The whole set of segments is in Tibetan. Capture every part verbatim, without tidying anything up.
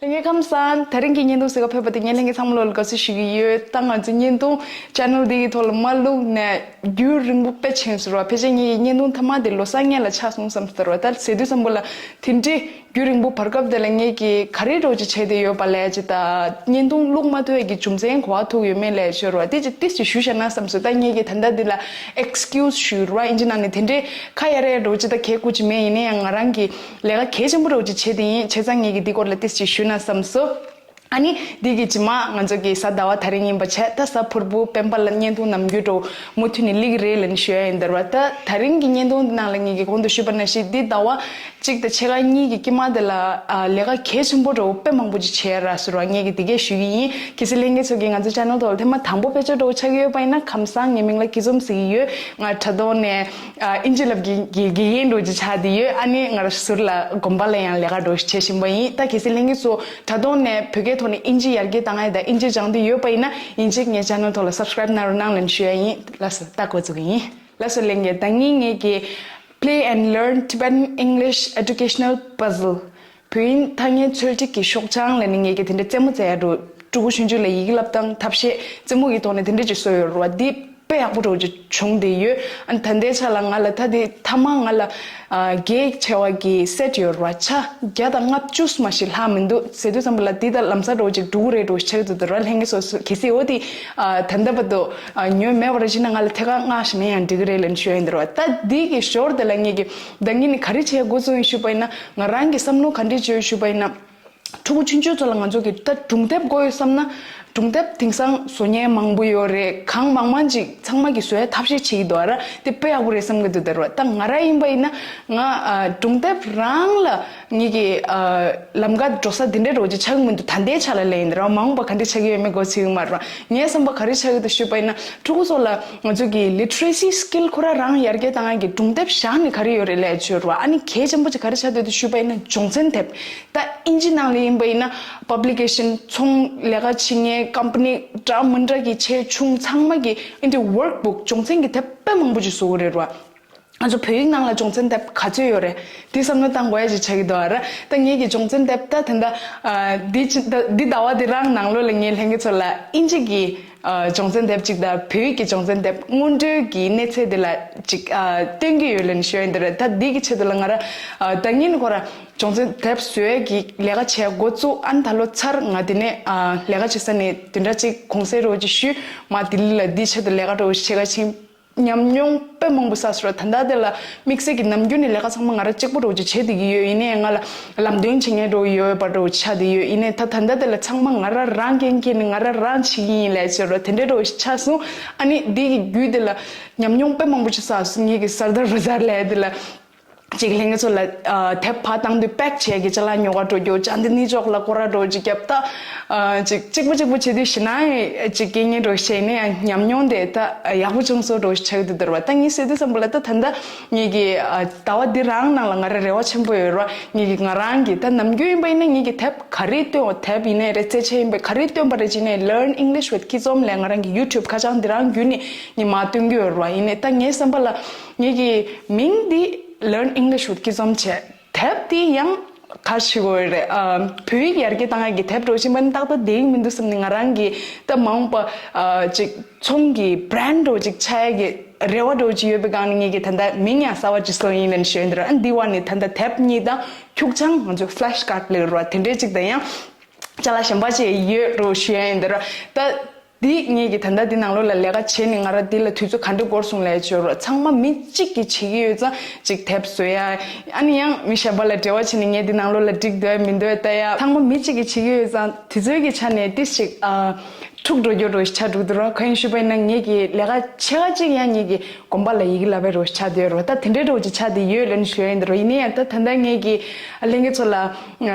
ལྷན་རྒྱས་ཁམས་བཟང་། དེ་རིང་གི་བརྙན་ཐུང་གཟིགས་ག་ཕེབས་པ་དེ་ངས་ལྷན་རྒྱས་ཚང་མ་ལོ་ལ་དགའ་བསུ་ཞུ་གི་ཡོད། ད་ང་ཚོ་བརྙན་ཐུང་ཆེ་ནལ་འདི་གི་ཐོག་ལ་མ་བླུགས་ནས་རྒྱུན་རིང་པོ་དཔེ་ཕྱིན་སོང་ར། ཕལ་ཆེར་ངས་ཀྱི་བརྙན་ཐུང་མཐའ་མ་དེ་ལོ་གསར་སྔོན་ལ་ཆགས་སོང་བསམ་སོང་ར། ད་ཟེར་དུས་ཙམ་པ་ལ་དེ་འདྲའི་རྒྱུན་རིང་པོ་བར་སྐབས་དེ་ལ་ངས་ཀྱི་ག་རེ་འདྲ་བོ་ཅིག་བྱས་བསྡད་ཡོད་པ་ལས་ཅི། ད་བརྙན་ཐུང་བླུགས་མ་ཐུབ་ཡས་ཀྱི་རྒྱུ་མཚན་ག་པར་ཐུག་ཡོད་མེད་ལས་ཤོར་བ་དེ་ཅིག་ཏིས་ཅིག་ཞུ་བཞག་ན་བསམ་སོང་། ད་ངས་ཀྱི་ད་ལྟ་འདི་ལ་ཨེགས་ཀིའུ་སི་ཞུ་ར། ཨིན་ཇི་ནང་ནས་དེ་འདྲའི་ཁ་ཡ་ར་ཡ་འདྲ་བོ་ཅིག་ད་གལ་དགོས་ཅིག་མེད། ཡིན་ན་ཡང་ང་རང་གི་ལས་ཀ་གལ་ཆེན་པོ་འདྲ་བོ་ཅིག་བྱས་བསྡད་ཡིན། བྱས་ཙང་ངས་ཀྱི་འདི་སྐོར་ལ་ཏིས་ཅིག་ཞུ་ན་བསམ་སོང་། ཨ་ནི་འདི་གི་རྗེས་མ་ང་ཚོ་གི་གཟའ་ཟླ་བ་དེ་རིང་ཡིན་པ་བྱས། ད་གཟའ་ཕུར་བུ་སྤེན་པ་ལ་བརྙན་ཐུང་ནམ་རྒྱུན་འདྲ་བོ་མུ་མཐུད་ནས་སླེབས་ཀྱི་རེད་ལབ་ནས་ཞུ་ཡ་ཡིན། ད་ར་བ་ད་དེ་རིང་གི་བརྙན་ཐུང་འདི་ནང་ལ་ངས་ཀྱི་གོང་དུ་ཞུས་པ་ནང་བཞིན་འདི་ཟླ་བ་གཅིག་དང་ཕྱེད་ཀ་གཉིས་ཀྱི་དཀྱིལ་མ་དེ་ལ་ཨ་ལས་ཀ་གལ་ཆེན་པོ་འདྲ་བོ་དཔེ་མང་པོ་ཅིག་བྱས་ར་ཟེར་བ་ངས་ཀྱི་འདི་གས་ཞུ་གི་ཡིན། གལ་སྲིད་ལྷན་རྒྱས་ཚོ་གིས་ང་ཚོ་ཆེ་ནལ་ཐོག་ལ་ཐེངས་མ་དང་པོ་ཕེབས་ཆ་འདྲ་བོ་ཆགས་ཀྱི་ཡོད་པ་ཡིན་ན་ཁམས་བཟང་། ངའི་མིང་ལ་སྐྱིད་འཛོམས་ཟེར་གྱི་ཡོད། ང་དྲ་ཐོག་ནས་ཨ་ཨིན་ཇི་ལབ་ཀྱི་དགེ་དགེ་རྒན་འདྲ་བོ་ཅིག་ཆགས་བསྡད་ཡོད། ཨ་ནི་ང་རང་ཟུར་ལ་དགོན་པ་ལ་ཡང་ལས་ཀ་འདྲ་བོ་ཞིག་བྱེད་བཞིན་པ་ཡིན། ད་གལ་སྲིད་ལྷན་རྒྱས་ཚོ་དྲ་ཐོག་ནས་བོད་སྐད་ཐོག་ནས་ཨིན་ཇི་ཡར་རྒྱས་བཏང་ཡ་དང་ཨིན་ཇི་སྦྱང་འདོད་ཡོད་པ་ཡིན་ན་ཡིན་གཅིག་ངའི་ཆེ་ནལ་ཐོག་ལ་སབ་སི་ཀ་རེབ་གནང་རོགས་གནང་ལབ་ནས་ཞུ་ཡ་ཡིན། ལགས་སོ། ད་འགོ་འཛུགས་ཀྱི་ཡིན། ལགས་སོ་ལྷན་རྒྱས། ད་ངས་ངས་ཀྱི་Play and Learn Tibetan English Educational Puzzle བོད་ཡིག་ཐ་སྙད་ཚོད་སྒྲིག་གི་ཤོག་བྱང་ལབ་ནས་ངས་ཀྱི་དེ་འདྲ་རྩེད་མོ་རྩེ་ཡ་འདྲ་བོ། ཕྲུ་གུ་ཆུང་ཆུང་ལ་ཡི་གེ་བསླབ་སྟངས་ཐབས་ཤེས་རྩེད་མོ་གི་ཐོག་ནས་དེ་འདྲ་ཅིག་བཟོས་ཡོད་རེད་བ། འདི་དཔེ་ཡག་པོ་འདྲ་བོ་ཅིག་བྱུང་བསྡད་ཡོད། ཨ་ནི་ད་ལྟའི་ཆ་ལ་ང་ལ་ད་དེ་མཐའ་མ་ང་ལ་ཨ་གལ་ཆེ་བ་གི་སེ་ཊི་ཡོད་རེད་བ། ཆ་བརྒྱ་དང་ལྔ་བཅུ་མ་ཞིག་ལྷག་མི་འདུག་ཟེར་དུས་ཙམ་པ་ལ་འདི་ད་ལམ་སང་འདྲ་བོ་ཅིག་འགྲོ་གི་རེད་འདྲ་བོ་ཆགས་ཀྱི་འདུག་ར། ལྷན་རྒྱས་ཚོ་གལ་སྲིད་འོ་དེ་ཨ་ད་ལྟ་བར་དུ་ཨ་ཉོས་མེད་པ་རེད་ཅེ་ན་ང་ལ་ཐད་ཀར་མངགས་ཤིག་ན་ཡང་འགྲིག་གི་རེད་ལབ་ནས་ཞུ་ཡ་ཡིན། འདི་རེད་བ། ད་འདི་གི་ཞོར་དེ་ལ་ངས་ཀྱི་ད་ངས་ནི་ག་རེ་བྱས་འགོ་བཙུགས་ཡིན་ཞུས་པ་ཡིན་ན། ང་རང་གི་བསམ་བློ་ག་འདྲས་བྱས་ཡོད་ཞུས་པ་ཡིན་ན། ཕྲུ་གུ་ཆུང་ཆུང་ཚོ་ལ་ང་ཚོ་གི་ད་སྒྲུང་དེབ་དགོས་ཡོད་བསམ་ན། སྒྲུང་དེབ་དེང་སང་བཟོ་མཁན་མང་པོ་ཡོད་རེད། གང་མང་མང་ཅིག་ཚང་མ་གི་བཟོ་ཡ་ཐབས་ཤེས་བྱེད་ཀྱི་འདུག་ཨ་ར། དེ་དཔེ་ཡག་པོ་རེད་བསམ་གི་འདུག་ད་ར་བ་ད་ང་ར་ཡིན་པ་ཡིན་ན་ང་ཨ་སྒྲུང་དེབ་རང་ལ་ངེད་ཀྱི་ཨ་ལམ་ཁ་འགྲོ་ས་དེ་འདྲའི་འདྲ་བོ་ཅིག་ཆགས་ཀྱི་མི་འདུག་ད་ལྟའི་ཆ་ལ་ལབ་ཡིན། ད་ར་བ་མ་འོངས་པ་ག་འདྲས་ཆགས་ཀྱི་ཡོད་མེད་མགོ་ཚོས་ཀྱི་མ་རེད་བ། ངའི་བསམ་པ་ག་རེ་ཆགས་ཀྱི་འདུག་ཞུས་པ་ཡིན་ན། ཕྲུ་གུ་ཚོ་ལ་ང་ཚོ་གི་ལི་ཊི་རེ་སི་སི་ཀིལ་ཁོ་ར་རང་ཡར་རྒྱས་བཏང་ཡ་གི་སྒྲུང་དེབ་བཞག་ནས་ག་རེ་ཡོད་རེད་ལབ་ཡ་ཅིག་ཡོད་རེད་བ། ཨ་ནི་གལ་ཆེན་པོ་ཅིག་ག་རེ་ཆགས་བསྡད་འདུག་ཞུས་པ་ཡིན་ན་སྦྱོང་ཚན་དེབ། ད་ཨིན་ཇི་ནང་ལ་ཡིན་པ་ཡིན་ན་པབ་ལི་ཀེ་ཤན་ཚོང་ལས་ཀ་བྱེད་མཁན་ཀམ་པ་ནི་འདྲ་མི་འདྲ་གི་ཆེ་ཆུང་ཚང་མ་གི་ཨིན་ཇི་ཝོརྐ་བུག་སྦྱོང་ཚན་གྱི་དེབ་དཔེ་མང་པོ་ཅིག་བཟོ་གི་རེད་བ། ང་ཚོ་བོད་ཡིག་ནང་ལ་སྦྱོང་ཚན་དེབ་ག་ཚོད་ཡོད་རེད། དེ་བསམ་བློ་བཏང་དགོས་ཡ་ཅིག་ཆགས་ཀྱི་འདུག་ཨ་ར། ད་ངེད་ཀྱི་སྦྱོང་ཚན་དེབ་ད་ད་ལྟ་ཨ་འདི་ཅི་ད་འདི་ཟླ་བ་འདི་རང་ནང་ལོགས་ལ་ངས་ལྷན་རྒྱས་ཚོ་ལ་ཨིན་ཇི་གི་ཨ་སྦྱོང་ཚན་དེབ་ཅིག་དང་བོད་ཡིག་གི་སྦྱོང་ཚན་དེབ་སྔོན་འགྲོའི་གི་གནས་ཚད་འདི་ལ་ཅིག་ཨ་སྟོན་གྱི་ཡོད་ལབ་ནས་ཞུ་ཡ་འདི་རེད། ད་འདི་གི་ཆེད་དུ་ལ་ང་ར་ཨ་ད་ངས་ནི་ཁོ་ར་སྦྱོང་ཚན་དེབ་བཟོ་ཡ་གི་ལས་ཀ་བྱས་འགོ་བཙུགས། ཨ་ནི་ད་ལོ་ཚར་ང་འདི་ནས་ཨ་ལས་ཀ་བྱེད་ས་ནས་དེ་འདྲ་ཅིག་གུང་སེང་རོགས་ཅིག་ཞུས། མ་ལྡི་ལི་ལ་འདི་ཆེད་དུ་ལས་ཀ་རོགས་བྱེད་ག་ཕྱིན། ཉམས་མྱོང་དཔེ་མང་པོ་བསགས་སོང་ར། ད་ལྟ་དེ་ལ་དམིགས་བསལ་གྱི་ནམ་རྒྱུན་ནས་ལས་ཀ་ཚང་མ་ང་རང་གཅིག་པོ་འདྲ་བོ་ཅིག་བྱེད་བསྡད་ཀྱི་ཡོད། ཡིན་ནའི་ང་ལ་ལམ་སྟོན་བྱེད་མཁན་འདྲ་བོ་ཡོད་པ་འདྲ་བོ་ཆགས་བསྡད་ཡོད། ཡིན་ནའི་ད་ད་ལྟ་དེ་ལ་ཚང་མ་ང་རང་རང་འགན་འཁྱེར་ནས་ང་རང་རང་བྱེད་ཀྱི་ཡིན་ལབ་བྱས་ར། དེ་འདྲའི་འདྲ་བོ་ཞིག་ཆགས་སོང་། ཨ་ནི་འདི་གི་བརྒྱུད་དེ་ལ་ཉམས་མྱོང་དཔེ་མང་པོ་ཅིག་བསགས་སོང་། ངེད་ཀྱི་སར་དར་བ་ཛར་ལབ་ཡ་དེ་ལ་ཅིག་ལྷན་རྒྱས་ཚོ་ལ་ཨ་དེབ་ཕར་བཏང་དུས་པེག་བྱས་ཀྱི་ཅ་ལག་ཉོ་ག་འགྲོ་རྒྱུ། ཅ་འདི་ནི་ཅོག་ལ་སྐོར་ར་འགྲོ་ཅིག་རྒྱབ་ད། ཨ་ཅིག་གཅིག་པ་གཅིག་པ་བྱེད་དུས་ཞེ་ན་ཅིག་རྐྱེན་ངན་འགྲོ་ཞེ་ནས་ཡང་ཉམས་མྱོང་དེ་ད་ཡག་པོ་བྱུང་སོང་འགྲོ་ཆགས་འདུག་ད་ར་བ། ད་ངས་ཟེར་དུས་ཙམ་པ་ལ་ད་ད་ལྟ་ངེད་ཀྱི་ཨ་ཟླ་བ་འདི་རང་ནང་ལ་ང་ར་རེ་བ་ཆེན་པོ་ཡོད་ར་བ། ངེད་ཀྱི་ང་རང་གི་ད་ནམ་རྒྱུན་ཡིན་པ་ཡིན་ན་ངེད་ཀྱི་དེབ་ག་རེ་བཏོན་འོ་དེབ་ཡིན་ནའི་རེད། རྩེད་ཆས་ཡིན་པའི་ག་རེ་བཏོན་པ་རེད་ཅེ་ནས་Learn English with Kizom ལས་ང་རང་གི་ཡུ་ཊུབ་ཁ་བྱང་འདི་རང་བརྒྱུད་ནས་ངས་མར་བཏོན་གྱི་ཡོད་ར་བ། ཡིན་ནའི་ད་ངའི་བསམ་པ་ལ་ངེད་ཀྱི་མིང་འདི་Learn English with Kizom བྱས། དེབ་དེ་ཡང་ག་ཞིག་དགོས་རེད། ཨ་བོད་ཡིག་ཡར་རྒྱས་བཏང་ཡག་གི་དེབ་འདྲ་བོ་ཞིག་མ་ནི་ཏག་ཏག་བསྡད་ཡིན་མི་འདུག་བསམ་ནས་ང་རང་གིས་ད་མ་འོངས་པ་ཨ་ཅིག་ཚོང་གི་བྷི་རེན་ཌི་འདྲ་བོ་ཅིག་ཆགས་ཡག་གི་རེ་བ་འདྲ་བོ་ཅིག་ཡོད་པའི་སྒང་ནས་ངེད་ཀྱིས་ད་ལྟ་མིང་ཡང་གསར་བ་ཅིག་བཟོས་ཡིན་ལབ་ནས་ཞུ་ཡིན། དེ་ར་ཨ་འདི་བར་ནས་ད་ལྟ་དེབ་གཉིས་དང་ཁྱུག་ཆང་ང་ཚོའི་ཕི་ལེ་ཤི་ཀཱཌ་ལབ་ར་བ་དེ་འདྲའི་ཅིག་དང་ཡང་ཅ་ལག་གཞན་པ་ཅིག་ཡོད་འདྲ་བོ་ཞུ་ཡ་ཡིན། དེ་ར་ད། འདི་ངེད་ཀྱིས་ད་ལྟ་འདི་ནང་ལོགས་ལ་ལས་ཀ་བྱས་ནས་ང་རང་འདི་ལ་དུས་ཚོད་ག་འདྲ་འགོར་སོང་ལབ་བྱས་རོགས། ཚང་མ་མི་གཅིག་གིས་བྱེད་ཀྱི་ཡོད་ཙང་ཅིག་དེབ་བཟོ་ཡ། ཨ་ནི་ཡང་མི་གཞན་པ་ལ་འབྲེལ་བ་བྱས་ནས་ངས་འདི་ནང་ལོགས་ལ་འགྲིག་འདོད་མི་འདོད་ལྟ་ཡ། ཚང་མ་མི་གཅིག་གིས་བྱེད་ཀྱི་ཡོད་ཙང་དུས་ཚོད་ཀྱི་ཆ་ནས་ཏིས་ཅིག་ཨ་འཁྲུག་འགྲོ་རྒྱུ་འདྲ་བོ་ཞིག་ཆགས་འགྲོ་གི་འདུག་ར། གང་ཡིན་ཞུས་པ་ཡིན་ན་ངེད་ཀྱི་ལས་ཀ་ཕྱེད་ཀ་གཅིག་ཡང་ངེད་ཀྱི་དགོན་པ་ལ་ཡི་གེ་བསླབ་པའི་འདྲ་བོ་ཞིག་ཆགས་བསྡད་ཡོད་ར། ད་དེ་འདྲའི་འདྲ་བོ་ཅིག་ཆགས་བསྡད་ཡོད་ལབ་ནས་ཞུ་ཡ་ཡིན། འདི་ར་ཡིན་ན་ཡང་ད་ད་ལྟ་ངེད་ཀྱི་ལྷན་རྒྱས་ཚོ་ལ་ཨ་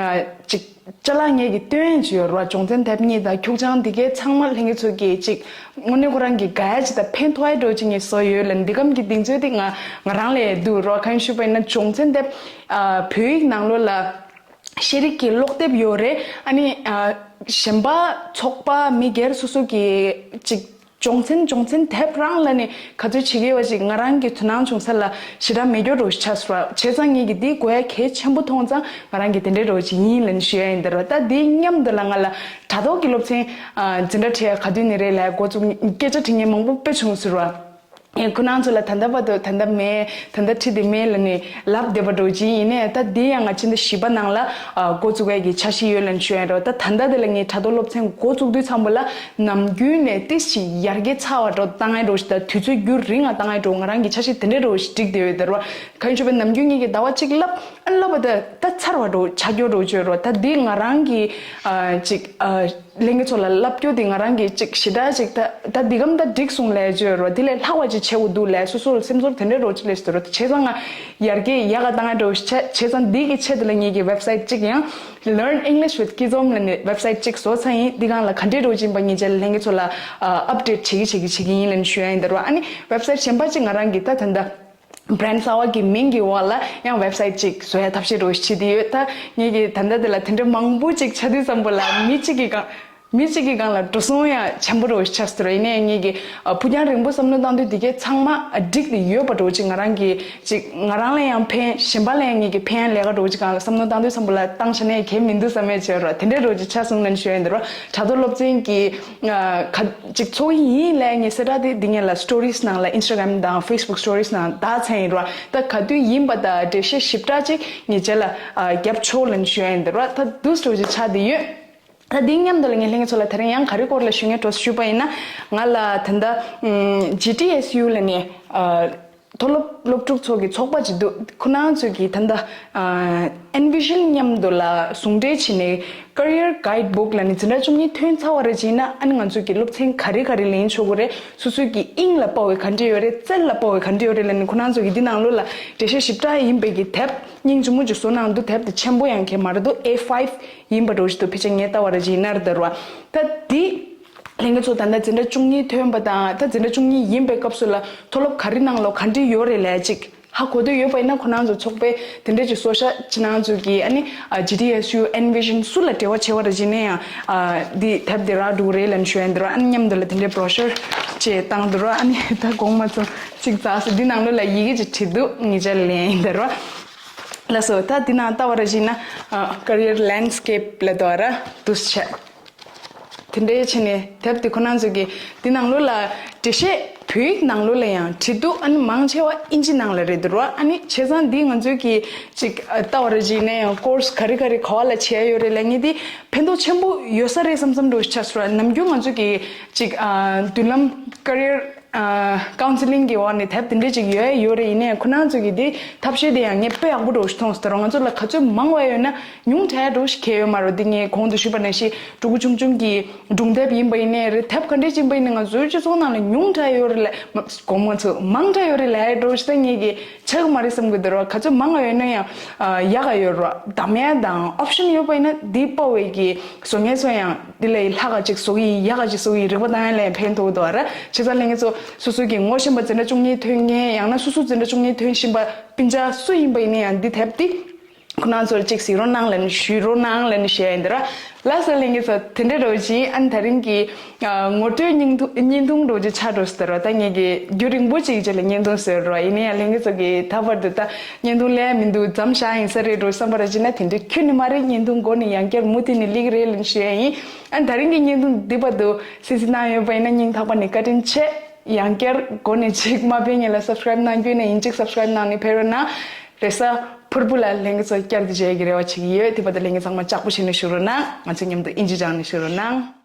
ཅིག་ཅ་ལག་ངེད་ཀྱིས་སྟོན་ཡས་ཅིག་ཡོད་ར་བ། སྦྱོང་ཚན་དེབ་གཉིས་དང་ཁྱུག་ཆང་འདི་གའི་ཚང་མ་ལྷན་རྒྱས་ཚོ་གིས་ཅིག་དངོས་གནས་ཁོ་རང་གི་དགའ་ཡ་ཅིག་དང་ཕན་ཐོགས་ཡ་འདྲ་བོ་ཅིག་ངས་བཟོ་ཡོད་ལབ་ནས། འདི་གམ་གྱི་གདེང་ཚོད་དེ་ང་ང་རང་ལ་འདུག་ར་བ། གང་ཡིན་ཞུས་པ་ཡིན་ན་སྦྱོང་ཚན་དེབ་ཨ་བོད་ཡིག་ནང་ལོགས་ལ་ཤེས་རིག་གི་ཀློག་དེབ་ཡོད་རེད། ཨ་ནི་ཨ་གཞན་པ་ཚོགས་པ་མི་སྒེར་སོ་སོ་གིས་ཅིག་སྦྱོང་ཚན་སྦྱོང་ཚན་དེབ་རང་ལ་ནི་ག་ཚོད་བྱེད་ཀྱི་ཡོད་པ་ཅིག་ང་རང་གི་དོ་སྣང་བྱུང་ས་ལ་ཞེ་དྲག་མེད་སྐྱོ་རོ་ཞིག་ཆགས་སོང་བ་བྱས་ཙང་ངེད་ཀྱི་འདི་དགོས་ཡ་གལ་ཆེན་པོ་མཐོང་ཙང་ང་རང་གི་དེ་འདྲའི་རོ་ཅིག་ཡིན་ལ་ནི་ཞུ་ཡ་ཡིན་ད་རོ། ད་འདི་མཉམ་དུ་ལ་ང་ལ་དྲ་ཐོག་གི་སློབ་ཚན་འཛིན་གྲྭ་ཁྲིད་ཡ་ག་དུས་ནས་རེད་ལ་འགོ་བཙུགས་སྐད་ཆ་དྲི་མཁན་མང་པོ་དཔེ་བྱུང་ཟེར་བ། ཁོ་རང་ཚོ་ལ་ད་ལྟ་བར་དུ་ད་ལྟ་མེད། ད་ལྟ་ཁྲིད་དེ་མེད་ལ་ནི་ལབ་བསྡད་པ་འགྲོ་ཅི་ཡིན་ནས་ད་དེ་ཡང་ང་ཕྱི་ཟླ་བཞི་པ་ནང་ལ་འགོ་བཙུགས་ཡས་ཀྱི་འཆར་གཞི་ཡོད་ལ་ནི་ཞུ་ཡ་རོ། ད་ད་ལྟ་དེ་ལ་ངས་དྲ་ཐོག་སློབ་ཚན་འགོ་བཙུགས་དུས་ཙམ་པ་ལ་ནམ་རྒྱུན་ནས་ཏིས་ཞིག་ཡར་རྒྱས་ཚ་བ་འགྲོ་བཏང་ཡ་འགྲོ་ཞིག་ད་དུས་ཚོད་རྒྱུན་རིང་ང་བཏང་ཡ་འགྲོ་ང་རང་གི་འཆར་གཞི་དེ་འདྲ་འགྲོ་ཞིག་འགྲིག་བསྡད་ཡོད་དེ་རོ། གང་ཡིན་ཞུ་བ་ནམ་རྒྱུན་ངེད་ཀྱི་ཟླ་བ་གཅིག་ལབ་ཨ་ལབ་པ་ད་ད་ཚར་བ་འགྲོ་ཆ་སྐྱོ་འགྲོ་བཅོས་རོ། ད་དེ་ང་རང་གི་ཅིག་ལྷན་རྒྱས་ཚོ་ལ་ལབ་རྒྱུ་དེ་ང་རང་གི་ཅིག་ཞེ་དྲག་ཅིག་ད་ད་འདི་གམ་ད་འགྲིག་སོང་ལས་བརྗོད་རོ། དེ་ལས་ལྷག་པ་ཅིག་བྱེད་དགོས་འདུག་ལས་སོ་སོར་སེམས་ཚོར་དེ་འདྲའི་རོ་ཅིག་ལས་སོ་རོ། བྱས་ཙང་ང་ཡར་རྒྱས་ཡག་ག་བཏང་ཡ་འགྲོ་བྱས་བྱས་ཙང་འདི་གི་ཆེད་དུ་ལ་ངེད་ཀྱི་ཝེབ་སའིཊ་ཅིག་ཡང་Learn English with Kizom ལ་ནི་ཝེབ་སའིཊ་ཅིག་བཟོ་ཚར་ཡིན། འདི་གང་ལ་ག་འདྲའི་རོ་ཅིག་ཡིན་པ་ངེད་ཅག་ལྷན་རྒྱས་ཚོ་ལ་ཨབ་ཌེཊ་བྱེད་ཀྱི་བྱེད་ཀྱི་བྱེད་ཀྱི་ཡིན་ལ་ནི་ཞུ་ཡ་ཡིན་ད་རོ། ཨ་ནི་ཝེབ་སའིཊ་གཞན་པ་ཅིག་ང་རང་གི་ད་ད་ད། བྷི་རེན་ཌི་གསར་པ་གི་མིང་གི་འོག་ལ་ཡང་ཝེབ་སའིཊ་ཅིག་བཟོ་ཡ་ཐབས་ཤེས་རོ་ཞིག་བྱེད་དེ་ཡོད། ད་ངེད་ཀྱི་ད་ལྟ་དེ་ལ་དེ་འདྲ་མང་པོ་ཅིག་ཆགས་དུས་ཙམ་པ་ལ་མི་གཅིག་གི་སྒང་མི་གཅིག་གི་སྒང་ལ་འགྲོ་སོང་ཡང་ཆེན་པོ་རོ་ཞིག་ཆགས་སོང་རོ། ཡིན་ནའི་ངེད་ཀྱི་ཕུགས་རྒྱང་རིང་པོ་བསམ་བློ་བཏང་དུས་དེ་གའི་ཚང་མ་འགྲིག་ཏེ་ཡོད་པ་རོ་ཅིག་ང་རང་གི་ཅིག་ང་རང་ལ་ཡང་ཕན་གཞན་པ་ལ་ཡང་ངེད་ཀྱི་ཕན་ཡང་ལས་ཀ་རོ་ཅིག་སྒང་ལ་བསམ་བློ་བཏང་དུས་ཙམ་པ་ལ་བཏང་བྱ་ནས་གལ་མི་འདུག་བསམ་ཡས་བྱས་རོ། དེ་འདྲ་རོ་ཅིག་ཆགས་སོང་ལ་ཞུ་ཡ་ཡིན་ད་རོ། དྲ་ཐོག་སློབ་ཚན་གྱི་ཨ། ཁ་ཅིག་ཚོགས་ཡིན་ལས་ངས་གསལ་བསྒྲགས་དེ་འདི་ངས་ལ་སི་ཊོ་རིས་ནང་ལ་ཨིན་སི་ཊ་གྷ་རམ་དང་ཕེ་སི་བུག་སི་ཊོ་རིས་ནང་ད་ཚན་ཡིན་རོ། ད་ག་དུས་ཡིན་པ་ད་འགྲེལ་བཤད་ཞིབ་ཕྲ་ཅིག་ངས་རྗེས་ལ་ཨ། རྒྱབ་ཆོག་ལན་ཞུ་ཡ་ཡིན་འདི་རོ། ད་དུས་སུ་ཅིག་ཆགས་བསྡད་ཡོད། ད་འདི་མཉམ་དུ་ལ་ངས་ལྷན་རྒྱས་ཚོ་ལ་དེ་རིང་ཡང་ག་རེ་སྐོར་ལ་ཞུ་ངེས་འགྲོ་ཞུས་པ་ཡིན་ན་ང་ལ་ད་ལྟ་ཇི་ཊི་ཨེས་ཡུ་ལ་ནས་ཨ། མཐོ་སློབ་སློབ་ཕྲུག་ཚོ་གི་ཚོགས་པ་ཅིག་འདུག་ཁོ་རང་ཚོས་ཀྱི་ད་ལྟ་ཨེན་བི་ཤན་མཉམ་དུ་ལ་ཟུང་འབྲེལ་བྱས་ནས་Career Guidebook ལ་ནི་འཛིན་གྲྭ་བཅུ་གཉིས་ཐོན་ཚར་བ་རེ་བྱས་ན་ཨ་ནི་ང་ཚོས་ཀྱི་སློབ་ཚན་ག་རེ་ག་རེ་ལེན་ཆོག་གི་རེད། སོ་སོའི་ཀྱི་དབྱིངས་ལ་དཔའ་བའི་ག་འདྲ་ཡོད་རེད། རྩལ་ལ་དཔའ་བའི་ག་འདྲ་ཡོད་རེད་ལ་ནི་ཁོ་རང་ཚོས་ཀྱི་འདི་ནང་ལོགས་ལ་འགྲེལ་བཤད་ཞིབ་ཕྲ་ཡིན་པའི་ཀྱི་དེབ་སྙིང་རྗེ་མོ་ཅིག་བཟོ་གནང་འདུག་དེབ་དེ་ཆེན་པོ་ཡང་གལ་མ་རེད་འདུག་ཨེ་ཕའིབ་ཡིན་པ་འགྲོ་བཞིན་འདུག་ཕལ་ཆེར་ངས་ལྟ་བ་རེ་བྱས་ན་རེད་ད་རོ། ད་འདི། ལྷན་རྒྱས་ཚོ་ད་ལྟ་འཛིན་གྲྭ་བཅུ་གཉིས་ཐོན་པ་དང་ད་འཛིན་གྲྭ་བཅུ་གཉིས་ཡིན་པའི་སྐབས་སུ་ལ་མཐོ་སློབ་ག་རེ་ནང་ལོགས་ག་འདྲ་ཡོད་རེད་ལས་ཅིག་ཧ་གོ་འདོད་ཡོད་པ་ཡིན་ན་ཁོ་རང་ཚོ་ཚོགས་པའི་དེ་འདྲ་ཅིག་གསོལ་ཤ་ཅི་ནང་ཚོ་གི་ཨ་ནི་ཇི་ཊི་ཨེས་ཡུ་ཨེན་བི་ཤན་སུ་ལ་འབྲེལ་བ་བྱེད་པ་རེད་ཅེ་ནས་ཡང་འདི་དེབ་དེ་རག་འགྲོ་གི་རེད་ལབ་ནས་ཞུ་ཡ་འདི་རོ། ཨ་ནི་མཉམ་དུ་ལ་དེ་འདྲའི་བྲོ་ཤར་ཅེས་བཏང་འདི་རོ། ཨ་ནི་ད་དགོང་མ་ཚོ་ཅིག་འཛག་སོ་འདི་ནང་ལོགས་ལ་ཡི་གེ་ཅིག་བྲིས་འདུག་ངེད་ཅག་ལ་ལན་ཡིན་འདི་རོ། ལགས་སོ། ད་འདི་ནང་ལྟ་བ་རེ་བྱས་ན་Career Landscape ལ་དོ་ར་འདུག་ཆ། དེ་འདྲའི་ཆེ་ནས་དེབ་དེ་ཁོ་རང་ཚོ་གི་འདི་ནང་ལོགས་ལ་འགྲེལ་བཤད་བོད་ཡིག་ནང་ལོགས་ལ་ཡང་བྲིས་འདུག་ཨ་ནི་མང་ཆེ་བ་ཨིན་ཇི་ནང་ལ་རེད་འདུག་རོ། ཨ་ནི་བྱས་ཙང་འདི་ང་ཚོའི་གི་ཅིག་ལྟ་བ་རེ་བྱས་ན་ཡང་ཀོར་སི་ག་རེ་ག་རེ་ག་བ་ལ་བྱས་ཡོད་རེད་ལབ་ངེས་འདི་ཕན་ཐོགས་ཆེན་པོ་ཡོད་ས་རེད་བསམ་བསམ་འགྲོ་ཆགས་སོང་ར། ནམ་རྒྱུན་ང་ཚོ་གི་ཅིག་མདུན་ལམ་Career Counselling གི་འོག་ནས་དེབ་དེ་འདྲས་ཅིག་ཡོད་ཡོད་རེད། ཡིན་ནའི་ཁོ་རང་ཚོ་གི་དེ་ཐབས་ཤེས་དེ་ཡང་ངས་དཔེ་ཡག་པོ་འདྲ་བོ་ཞིག་མཐོང་སོང་། ད་རུང་ང་ཚོ་ལ་ག་ཚོད་མང་བ་ཡོད་ན་ཉུང་དྲགས་འདྲ་བོ་ཞིག་གལ་ཡོད་མ་རེད། དེ་ངས་གོང་དུ་ཞུས་པ་ནང་བཞིན་ཕྲུ་གུ་ཆུང་ཆུང་གི་སྒྲུང་དེབ་ཡིན་པ་ཡིན་ནའི་རེད། དེབ་ག་འདྲས་ཅིག་ཡིན་པ་ཡིན་ནའི་ང་ཚོའི་སྤྱི་ཚོགས་ནང་ལ་ཉུང་དྲགས་ཡོད་རེད་ལབ་གོང་མ་ཚོ་མང་དྲགས་ཡོད་རེད་ལབ་ཡ་འདྲ་བོ་ཞིག་ད་ངས་གི་ཆགས་ཀྱི་མ་རེད་བསམ་གི་འདུག་རོ། ག་ཚོད་མང་བ་ཡོད་ན་ཡང་ཡག་ག་ཡོད་རོ། གདམ་ཡ་དང་ཨོབ་ཤན་ཡོད་པ་ཡིན་ན་དེ་དཔའ་བའི་གི་བཟོ་མཁན་ཚོ་ཡང་། འདི་ལས་ལྷག་ག་ཅིག་བཟོ་གི་ཡིན། ཡག་ག་ཅིག་བཟོ་གི་ཡིན། རིག་པ་བཏང་ཡ་ལ་ཡང་ཕན་ཐོགས་འདུག་ར། བྱས་ཙང་ལྷན་རྒྱས་ཚོ་སོ་སོ་གི་ངོ་ཤེས་པ་འཛིན་གྲྭ་བཅུ་གཉིས་ཐོན་མཁན་ཡང་ན་སོ་སོ་འཛིན་གྲྭ་བཅུ་གཉིས་ཐོན་བཞིན་པ་སྤུན་ཀྱག་སུ་ཡིན་པ་ཡིན་ན་ཡང་འདི་དེབ་འདི་ཁོ་རང་ཚོར་ཅིག་གཟིགས་རོགས་གནང་ལབ་ནས་ཞུས་རོགས་གནང་ལབ་ནས་ཞུ་ཡ་ཡིན་འདི་ར། ལགས་སོ་ལྷན་རྒྱས་ཚོ་དེ་འདྲ་འདྲ་བོ་ཅིག་ཨ་ནི་ད་རིང་གི་ངོ་སྤྲོད་བརྙན་ཐུང་བརྙན་ཐུང་འདྲ་བོ་ཅིག་ཆགས་འགྲོ་ཟེར་རོ། ད་ངེད་ཀྱི་རྒྱུན་རིང་པོ་ཅིག་རྗེས་ལ་བརྙན་ཐུང་བཟོས་རོ། ཡིན་ན་ཡང་ལྷན་རྒྱས་ཚོ་གི་ད་བར་དུ་ད་བརྙན་ཐུང་ལས་མི་འདུག་མཚམས་བཞག་ཡིན་ས་རེད་འགྲོ་བསམ་པ་ར་བྱས་ན་དེ་འདྲ་ཁྱོན་ནས་མ་རེད། བརྙན་ཐུང་འགོ་ནས་ཡང་བསྐྱར་མུ་མཐུད་ནས་སླེབས་ཀྱི་རེད་ལབ་ནས་ཞུ་ཡ་ཡིན། ཨ་ནི་ད་རིང་གི་བརྙན་ཐུང་འདི་བར་དུ་གསན་གཟིགས་གནང་ཡོད་པ་ཡིན་ན་སྙིང་ཐག་པ་ནས་བཀའ་དྲིན་ཆེ། ཡང་བསྐྱར་འགོ་ནས་ཅིག་མ་ཕེབས་སྔོན་ལ་སབ་སི་ཀ་རེབ་གནང་རྒྱུ་ཡིན་ན་ཡིན་གཅིག་སབ་སི་ཀ་རེབ་གནང་ནས་ཕེབས་རོགས་གནང་། རེས་གཟའ་ཕུར་བུ་ལ་ལྷན་རྒྱས་ཚོ་བསྐྱར་དུ་མཇལ་གྱི་རེ་བ་བྱེད་ཀྱི་ཡོད། དེ་བར་དུ་ལྷན་རྒྱས་ཚང་མ་ལྕགས་པོ་བྱས་ནས་བཞུགས་རོགས་གནང་། ང་ཚོ་མཉམ་དུ་ཨིན་ཇི་སྦྱངས་ནས་བཞུགས་རོགས་གནང་།